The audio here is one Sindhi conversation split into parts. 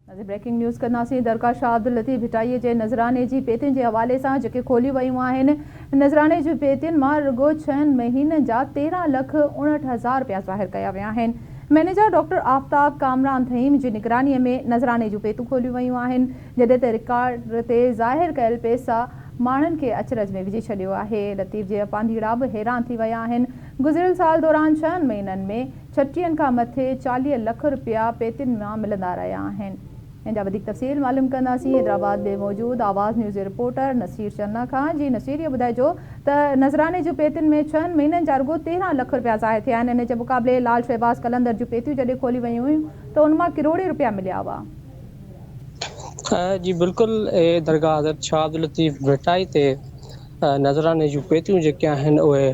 بريڪنگ نيوز ڪنداسين درگاهه شاهه عبداللطيف ڀٽائي جي نذراني جي پيتين جي حوالي سان جيڪي کوليون ويون آهن نذراني جون پيتين مان رڳو ڇهن مهينن جا 13 لک 59 هزار رپيا ظاهر ڪيا ويا آهن مئنيجر ڊاڪٽر آفتاب ڪامران ٿهيم جي نگراني ۾ نذراني جون پيتون کوليون ويون آهن جڏهن ته رڪارڊ تي ظاهر ڪيل پيسا ماڻهن کي اچرج ۾ وجهي ڇڏيو آهي لطيف جي پانڌيئڙا به حيران ٿي ويا آهن گذريل سال دوران ڇهن مهينن ۾ ڇٽيهن کان مٿي 40 لک رپيا پيتين مان ملندا رهيا آهن. ان جا وڌيڪ تفصيل معلوم ڪنداسين حيدرآباد ۾ موجود آواز نيوز جي رپورٽر نصير چنا کان. جي نصير اهو ٻڌائجو ته نذراني جون پيتين ۾ ڇهن مهينن جا رڳو 13 لک رپيا ظاهر ٿيا آهن ان جي مقابلي لال شهباز قلندر جون پيتيون جڏهن کوليون ويون هيون ته ان مان ڪروڙين رپيا مليا هئا. جي بلڪل درگاهه حضرت شاهه عبداللطيف ڀٽائي تي نذراني جون پيتيون جيڪي آهن اهي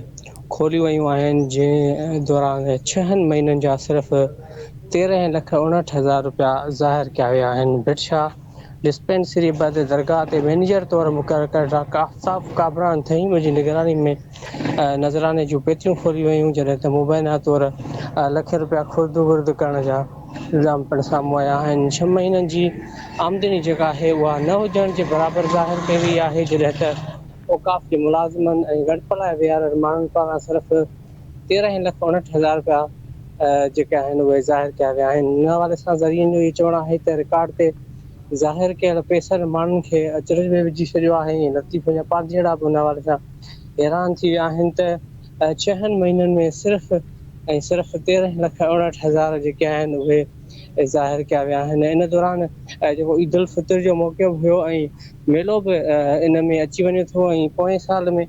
کوليون ويون آهن جنهن دوران ڇهن مهينن جا صرف 13 لک 59 هزار رپيا ظاهر ڪيا ويا آهن ڀٽ شاهه ڊسپينسري بعد درگاهه تي مئنيجر طور مقرر ڪيل ڊاڪٽر آفتاب ڪامران ٿهيم جي نگراني ۾ نذراني جون پيتيون کوليون ويون جڏهن ته مبينا طور لکين رپيا خرد برد ڪرڻ جا الزام پڻ سامهون آيا آهن ڇهه مهينن جي آمدني جيڪا آهي اها نه هجڻ جي برابر ظاهر ڪئي وئي آهي جڏهن ته اوقاف جي ملازمن ۽ ڳڻپ لاء ويهاريل ماڻهن پاران صرف 13 لک 59 هزار رپيا جيڪي آهن اهي ظاهر ڪيا ويا آهن ان حوالي سان ذريعن جو اهو چوڻ آهي ته رڪارڊ تي ظاهر ڪيل پئسن ماڻهن کي اچرج ۾ وجهي ڇڏيو آهي ۽ لطيف جا پانڌيئڙا به ان حوالي سان حيران ٿي ويا آهن ته ڇهن مهينن ۾ صرف ۽ صرف 13 لک 59 هزار جيڪي آهن اهي ظاهر ڪيا ويا آهن ان دوران جيڪو عيد الفطر جو موقعو به هيو ۽ ميلو به ان ۾ اچي وڃي ٿو ۽ پوئين سال ۾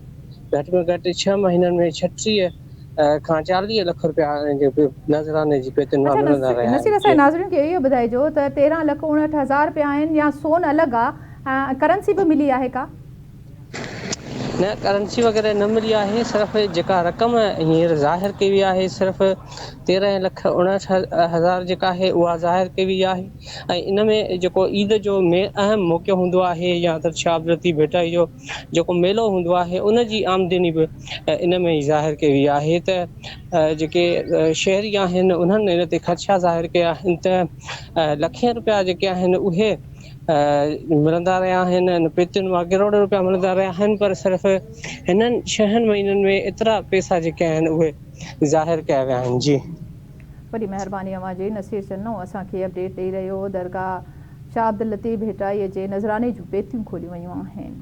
گهٽ ۾ گهٽ ڇهه مهينن ۾ 36 کان 40 لک رپيا نذراني جي پيتين مان اڇا ملندا رهيا نصير آهن اسان جي جي ناظرين کي اهو ٻڌائجو ته 13 لک 59 هزار رپيا آهن يا سون الڳ آ ۽ ڪرنسي به ملي آهي ڪا؟ نه ڪرنسي وغيره نه ملي آهي صرف جيڪا رقم هينئر ظاهر ڪئي وئي آهي صرف 13 لک 59 هزار جيڪا آهي اها ظاهر ڪئي وئي آهي ۽ ان ۾ جيڪو عيد جو اهم موقعو هوندو آهي يا حضرت شاهه عبداللطيف ڀٽائي جو جيڪو ميلو هوندو آهي ان جي آمدني به ان ۾ ئي ظاهر ڪئي وئي آهي ته جيڪي شهري آهن انهن ان تي خدشا ظاهر ڪيا آهن ته لکين روپيا جيڪي آهن اهي ملندا رهيا آهن ۽ پيتين مان ڪروڙين روپيا ملندا رهيا آهن پر صرف هنن ڇهن مهينن ۾ ايترا پيسا جيڪي آهن اهي ظاهر ڪيا ويا آهن جي. وڏي مهرباني اوهان جي نصير چنو اسان کي اپڊيٽ ڏئي رهيو هو درگاهه شاهه عبداللطيف ڀٽائي جي نذراني جون پيتيون کوليون ويون آهن.